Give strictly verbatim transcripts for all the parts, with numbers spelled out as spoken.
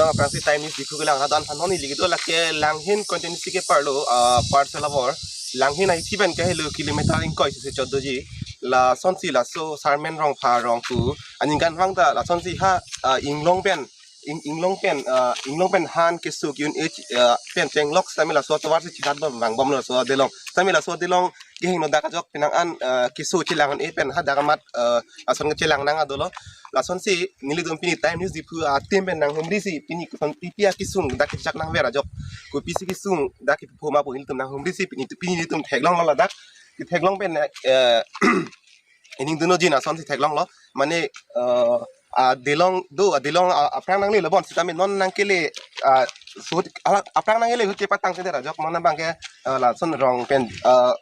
Aphrangsi Time News Diphu kelang arat aphan non neli kedo lake Langhin constituency ke parlo, ah, Parsela Bor. Langhin ahithi pen ke helo kilometer ingkoi si choddoji. Lasonsi laso Sarmen Rongphar arong pu aningkanvang ta lasonsi ha, ah, inglong pen, ing-, inglong pen, ah, inglong pen han keso ki-un-e, ah, pen chenglok sitame laso tovar si chihat bom vangbomlo laso adelong. Sitame laso adelong kehingno dak ajok penang an, ah, keso chelang-un-e pen ha dak amat, ah, ason ke chelang nang adolo. Lasonsi nelitum pini Time News Diphu a-team pen nanghumrisi pini koson pipi akesung dak kechak nangver ajok, kopisi kesung dak kephoma pu nelitum nanghumrisi pini, pini nelitum theklonglo ladak. Ketheklong pen, eh, ining dunojin asonsi theklonglo. Mane, eh, adelong do, adelong, ah, aphrang nanglelo bon sitame non nangkele, ah, sut, ala, aphrang nanglelo kepatang seder ajok, non abang ke, eh, lason rong pen, eh,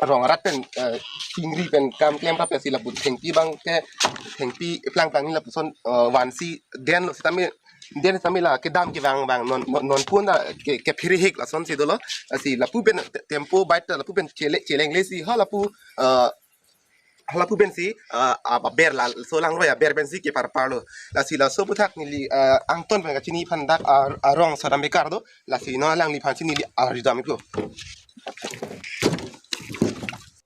rong arat pen, eh, chingri pen kam klem rap si lapu thengpi abang ke, thengpi plangplang ni lapuson, eh, vansi denlo sitame, den sitame la kedam kevang vang non, non, non pun da ke, kephiri hik lasonsi dolo. Lasi lapu pen te-, tempo bike ta lapu pen chele-, chelengle si ha lapu, eh, ha lapu pensi, eh, a-, aber laso langroi aber pensi keparparlo. Lasi laso aphuthak neli, eh, angton pen kachini aphan dak a-, arong Sar Ambedkar do. Lasi non alangliphansi neli arju dam iklo.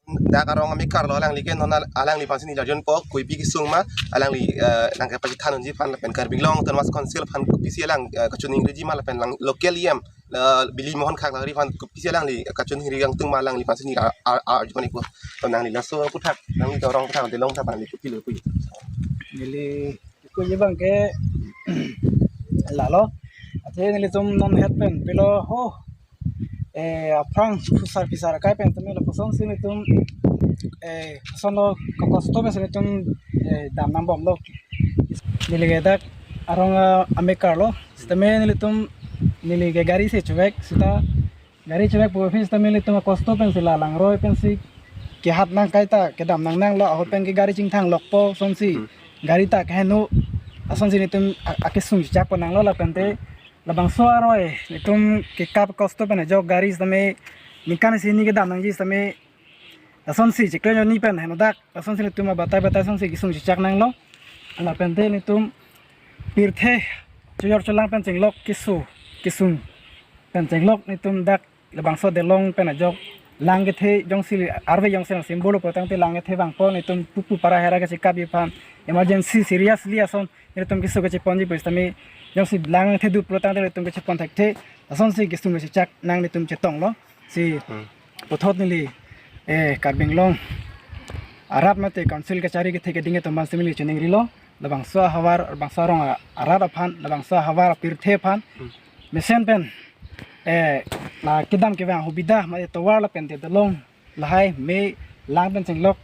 Dak arong Ambedkar lo alangli ke, non al-, alangliphansi neli arjunpo koipi kesung ma alangli, eh, nangkepachethan unji aphan lapen Karbi Anglong Autonomous Council aphan kopisi alang, eh, kachoningriji ma lapen lang local E M, eh, Bili Mohan Khaklari aphan kopisi alangli kachoningri kangtung ma alangliphansi neli a-, a-, a-, arju pon iklo. To nangli laso aphuthak, nangli to arong aphuthak adelong ta nangli kopilo pu. Neli pu abang ke lalo. Athe nelitum non het pen pilo ho. Eh, aphrang phusar phisar akai pen tumi lo kosonsi nelitum, eh, koson lo kokosto pensi nelitum, eh, dam nangbomlo. Neli ke dak arong, ah, Ambedkar lo. Sitame nelitum neli ke gari si chuvek sita gari chuvek pu office tame nelitum kosto pensi la langroi pensi kehat nang kaita kedam nang nanglo, ahut pen ke gari chingthang lokpo sonsi. Hmm. Gari ta keheno asonsi nelitum a-, akesung chechak pon nanglo lapente labangso aroi nelitum kekap kosto pen ajok gari tame ningkan isi hini kedam nangji tame lasonsi chiklo ni pen henodak lasonsi nelitum abatai batai sonsi kesung chechak nanglo. Lapente nelitum pirthe chojor cholang pen chenglok keso kesung pen chenglok nelitum dak labangso adelong pen ajok lang kethe jongsi arve jongsi symbol pu tangte lang kethe vangpo nelitum pupu para hera kachekapji aphan emergency seriously ason nelitum keso kacheponji pu sitame jongsi lang kethe duplo tangte nelitum kachepon thekthe asonsi kesung kachechak nang nelitum chetonglo. Si Hmm. puthot neli, eh, Karbi Anglong arat mate council kachari kethe keding atum aphan sitame neli choningrilo. Labangso ahavar, labangso arong a-, arat aphan, labangso ahavar apirthe aphan. Hmm. Mesen pen, eh, la kedam kevang hubida mate tovar lapente adelong lahai me lang pen chenglok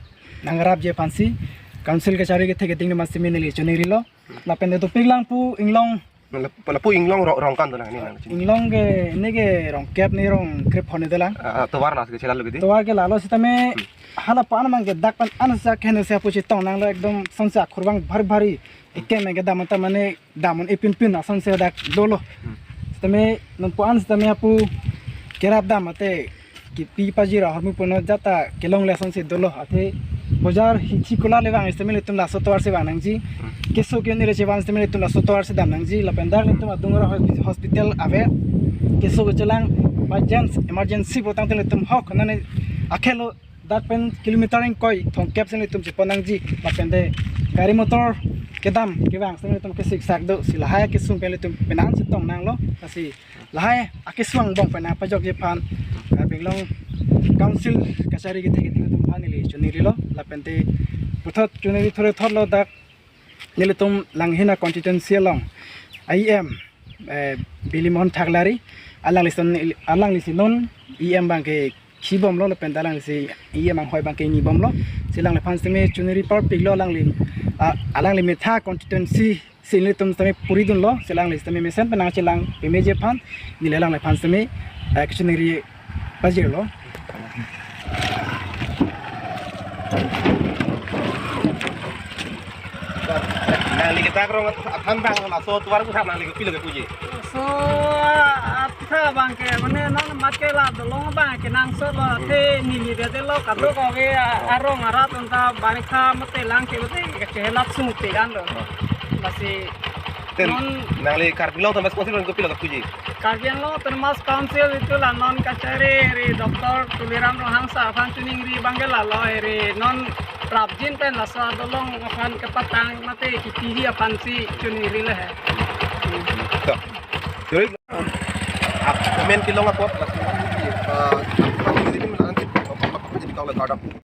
nangrapji aphansi council kachari kethe keding atum aphan sitame neli choningrilo. Lapente dopik lang pu inglong Lapu, lapu inglong ro-, rong kan dolang ni lang. Inglong ke, ne ke rong kep ne rong krep hone dolang. Ah, ah, tovar las ke chelalo gede. Tovar ke lalo sitame Hmm. hala pan mang ke dak pen an sa khen se apu chetong nanglo ekdom sonsi akhur bang bhari bhari. Ikem ke dam ta mane dam un ipin pin asonsi dak dolo. Hmm. Sitame non pu an sitame apu kerap dam ate kipi pajir ahormu puno jata kelongle asonsi dolo athe bojar hithi kula le vang sitame nelitum laso tovar si vang nangji. Hmm. Keso ke-un-e le chevan sitame nelitum laso tovar si dam nangji lapen dak nelitum adung ra hos-, hospital ave keso kechelang by chance emergency pu tangte nelitum hok nane akhelo dak pen kilometer ingkoi thomkep si nelitum chepon nangji lapente gari motor kedam kevang sitame nelitum kesiksak do si lahai kesung pen nelitum penang chetong nanglo lasi lahai akesung angbong pen nangpajokji aphan Karbi Anglong Council kachari kethe keding atum aphan neli choningrilo lapente puthot choningri thore thotlo dak nelitum Langhin a constituency along E M, eh, Bili Mohan Thaklari alangli son alanglisi non E M abang ke khibomlo lapente alanglisi E M anghoi abang ke nibomlo. Si alangliphan sitame choningri parpiklo alangli, ah, alangli metha constituency si nelitum sitame puri dunlo, si alangli sitame mesen penang chelang pemeji aphan, neli alangliphan sitame, eh, kachoningri pajirlo. Nangli kedak rong aphan bang laso tovar aphuthak nangli kopilo kepuji? So, ah, aphuthak abang ke, mane non mat ke la dolong abang ke nangsotlo, athe neli dede lo kadokave, ah, arong arat unta barikha mate lang ke mate kachehelap sungte anlo. Lasi Ten, non nangli Karbi Anglong Autonomous Council pen kopilo kapuji? Karbi Anglong Autonomous Council itu la non kachari ri Doctor Tuliram Ronghang sir aphan choningri abang ke lalo ri non prapjin pen laso adolong aphan kepatang mate kipihi aphansi choningri le he. To. Sorry. Ah, comment kelong apot laso, ah, choningri pen nanti apa apa jadi kalau ada.